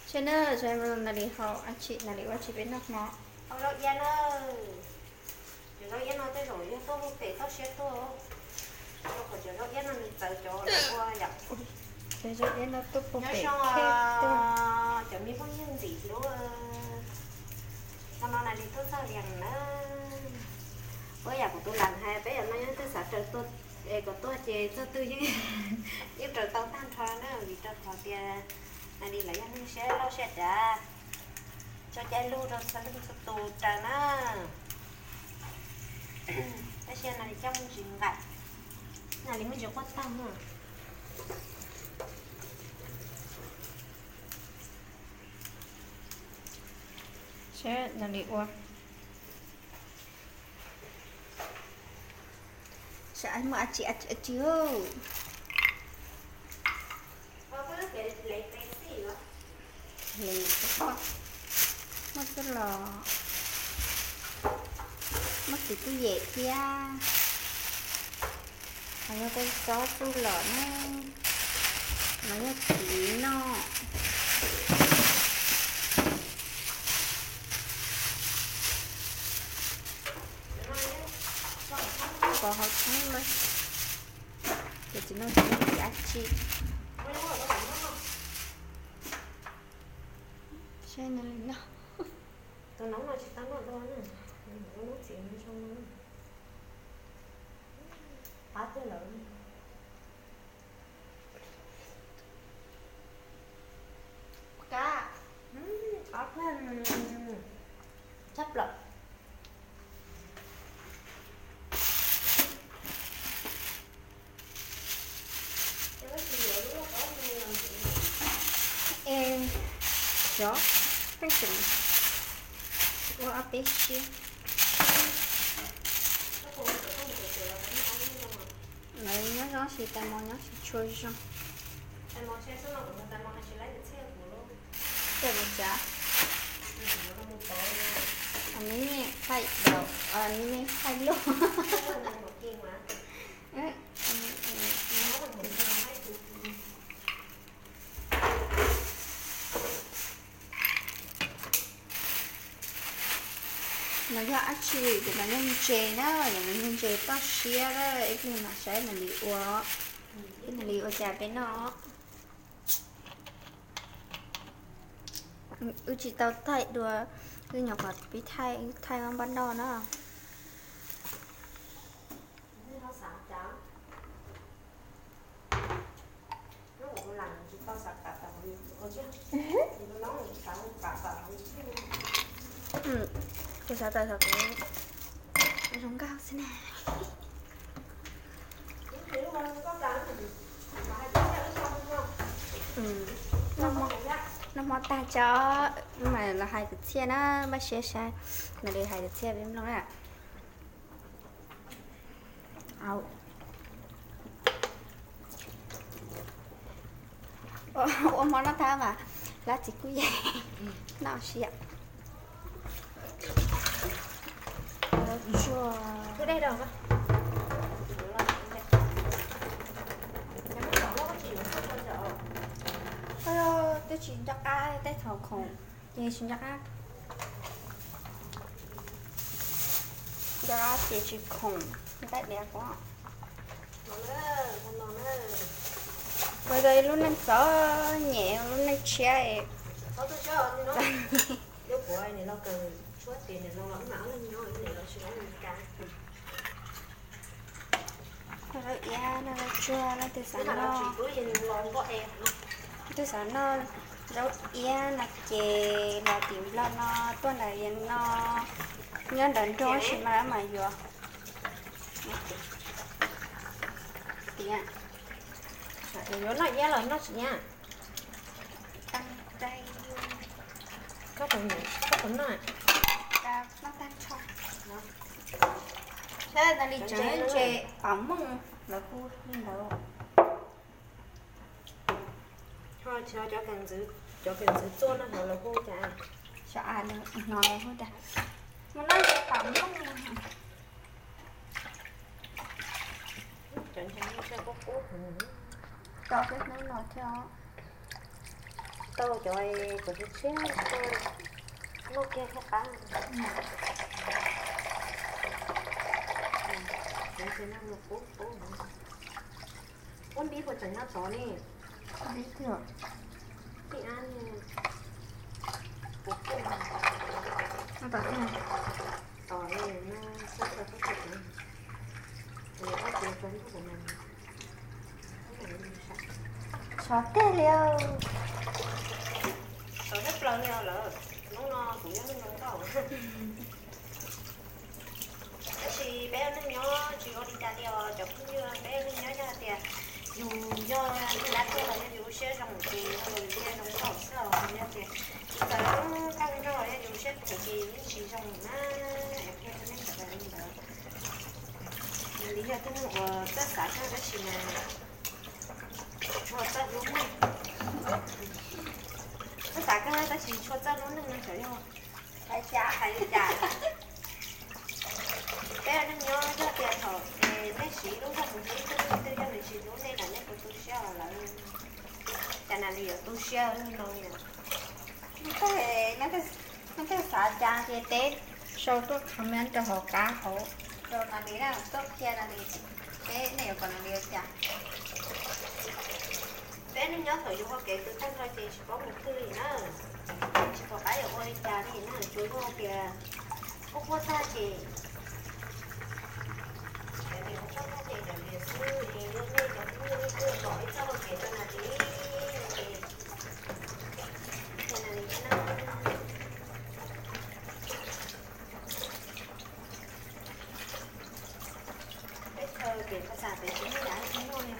Seb na, seb Natalie hau dab tsi, Natalie ua dab tsi peb noj hmo. Hau zaub iab na. Cov zaub iab no tej zaum yog tuaj puag pem toj siab tuaj. Rau qhov cov zaub iab no nws txawv cov ua yom. Cov zaub iab no tuaj puag pem toj. Cov me phooj ywg ntxim hlub, no no Natalie tuaj txog Lias na. Ua yam kuv tus lam hais peb yom, no yog twg xav raws tuaj, es kom tuaj ces txog twg yeej, yeej raws tau tag nrho na, vim rau qhov tias Natalie lawv yog neeg siab loj siab dav, tso cai lug rau txhua leej txhua tus raws na. Tab sis Natalie coj me ntsis nqaim, Natalie me ntsis quaj tag na. Seb Natalie ua, seb muaj dab tsi dab tsi dab tsi. Muaj xwb los, muaj txiv kuj yem thiab. Hos yog tej xob xwb los na, los yog txiv noj. Pov hauv thoob lawm, ces tsis noj tsis noj dab tsi. Seb no li no. Tus noob no tsis tau noj dua na, noob txiv no zoo no. Qab tiag lawm. Qab, qab tshaj plaws. Es xyov, pheej tseem ua ob peb siab. Lawv nyob zoo, sis tais mos nyob tsis tshua zoo. Tej mus cas, me me thaij daus, me me thaij lub. No yog dab tsi? Ces no yog ntses na, no yog ntses toj siab na, ib pliag mam saib Natalie ua. Ib pliag Natalie ua cas peb noj. Wb tsis tau thaij dua, wb nyuam qhuav pib thaij, thaij npaj noj na. Kuv xav tawm xav kuv zoo nkauj xwb na. Noj hmo tag tso, mas los hais kwv txhiaj na, npaj siab saib Natalie hais kwv txhiaj peb mloog na. Ua hmo noj tag mas lab txiv kuj yeej noj siab. Twb tsis nco qab tej thaum khoom ces tsis nco qab. Nco qab ces tsis khoom nqaij diav kuv. Ua rau ib lub neej txom nyem, lub neej tshiab. Lub iab no tsuag leej twg xav noj, leej twg xav noj zaub iab no ces los tim Nplog no, tuaj nram Lias no, nyob ntawm nroog tab sis mas mam yuav. Tias yuav noj iab los noj tsis iab? Koj puas noj? Noj tag nrho. Seb Natalie tseem ntses pam mooj lawv hu li ntawd. Ho cov kawm ntxwv txua no lawv hu cas? Xyov, no lawv hu tias mus noj ntses pam mooj. Cov ntses no kuj qub qub heev. Tau peb hnub no thiab. Tau cov kom tshiab tshiab, noj kiag thiaj qab. Ua npib puas tseem nyob tod ne? Npib tiag. Tij ab, tod ne, no, xab tau xab tau. Sov teg li. Sov tshaj plaws li os lawm. Hnub no kuv yog neeg zoo nkauj. Tab sis peb ua neeg nyob tsis ua li cas li os cov phooj ywg, peb ua neeg nyob yog tias yus yog neeg dab tuag los yog yus lub siab zoo ces yus thiaj zoo nkauj xwb os, yog tias tsis txawm zoo nkauj nraug los yog yus lub siab phem ces yus yeej tsis zoo na. Es qhia rau nej sawv daws li ntawd. Yog li yog tib neeg uas txawj xav kawg tab sis mas tsis tshua txawj hlub neeg. Txawj xav kawg tab sis tsis tshua txawj hlub neeg no xyov yog hais cas hais li cas. Peb ua neeg nyob yog tias thaum nej siv lub zog mus hlub ib tug neeg twg yog nws tsis hlub nej los nej puas tu siab os lawm? Cas Nas Lis yuav tu siab no yom? Nej xav cas ces teb sau tuaj comment rau hauv qab hauv rau Nas Lis na, tuaj qhia Nas Lis seb nej yuav kom Nas Lis ua cas. Peb neeg nyob thaum yus ua kev kws tag nrho ces tsis paub mus twg li na, tsis pom qab yuav ua li cas li na, tsuas yog tias quaj quaj tag ces, yog tias quaj quaj tag ces lam liam xwb es yog nej cov phooj ywg leej twg pom ib txoj hau kev rau Nas Lis no ces, ces Nas Lis na. Peb chaw pem phas xas pem tsis muaj yam tsis muaj li.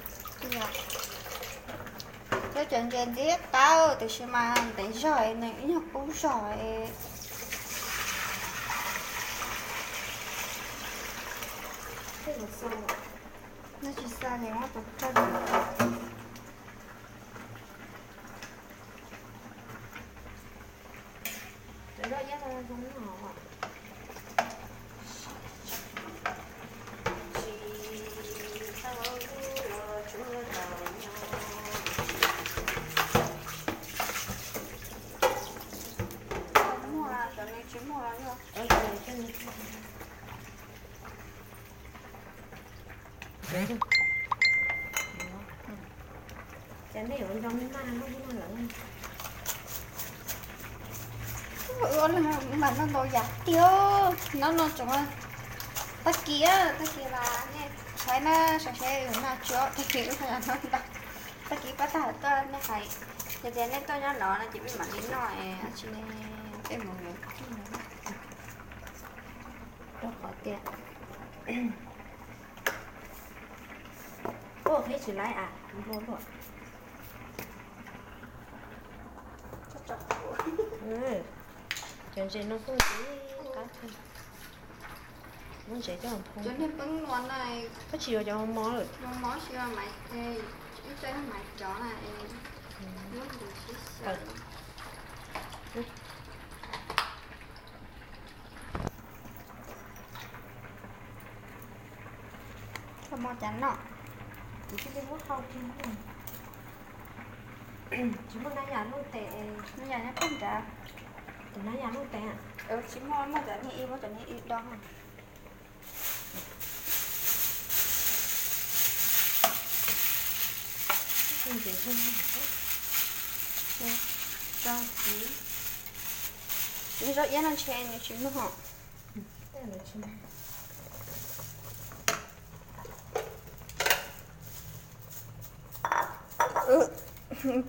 Cov cov ntses ntxim qab tiam sis mas ntev zog nws ib nyuag qub zog. Nws tsis xa li muab tus tag. Muaj, cov no tsis muaj. Cas nej yuav nco me maj lub no lawm? Ua neeg mas noj ntau yam tiag. Nov no tsoom tag kis, tag kis mas nej saib na, saib seb yus noj tsis tag kis, noj ntau. Tag kis pab tag tuaj nej hais, yog tias nej tuaj nyob no no ces peb mam li noj es dab tsi ne, peb mus rau qhov tias Ua qhib tsis laib as, nplua luaj. Cov ntses no kuj ntxim qab kawg. Muab ntses coj mus phoo. Koj tsis yuav cov mos mos lawm. Koj mos cas noj? Kuv cia li muab hau kiag. Tsis muaj nab yam luj tes, nab yam nyob pem nrad. Tus nab yam luj tes, tsis muaj, muab cov niag ib, muab cov niag ib do. Tso kiv. Nws zaub iab no ntshe nws tsis muag.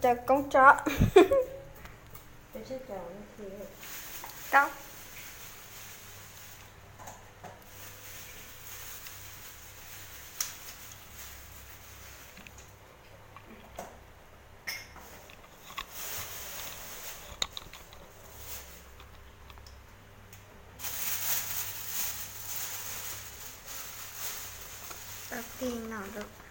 Caw koob tso. Kaub. Tau tig no lawm.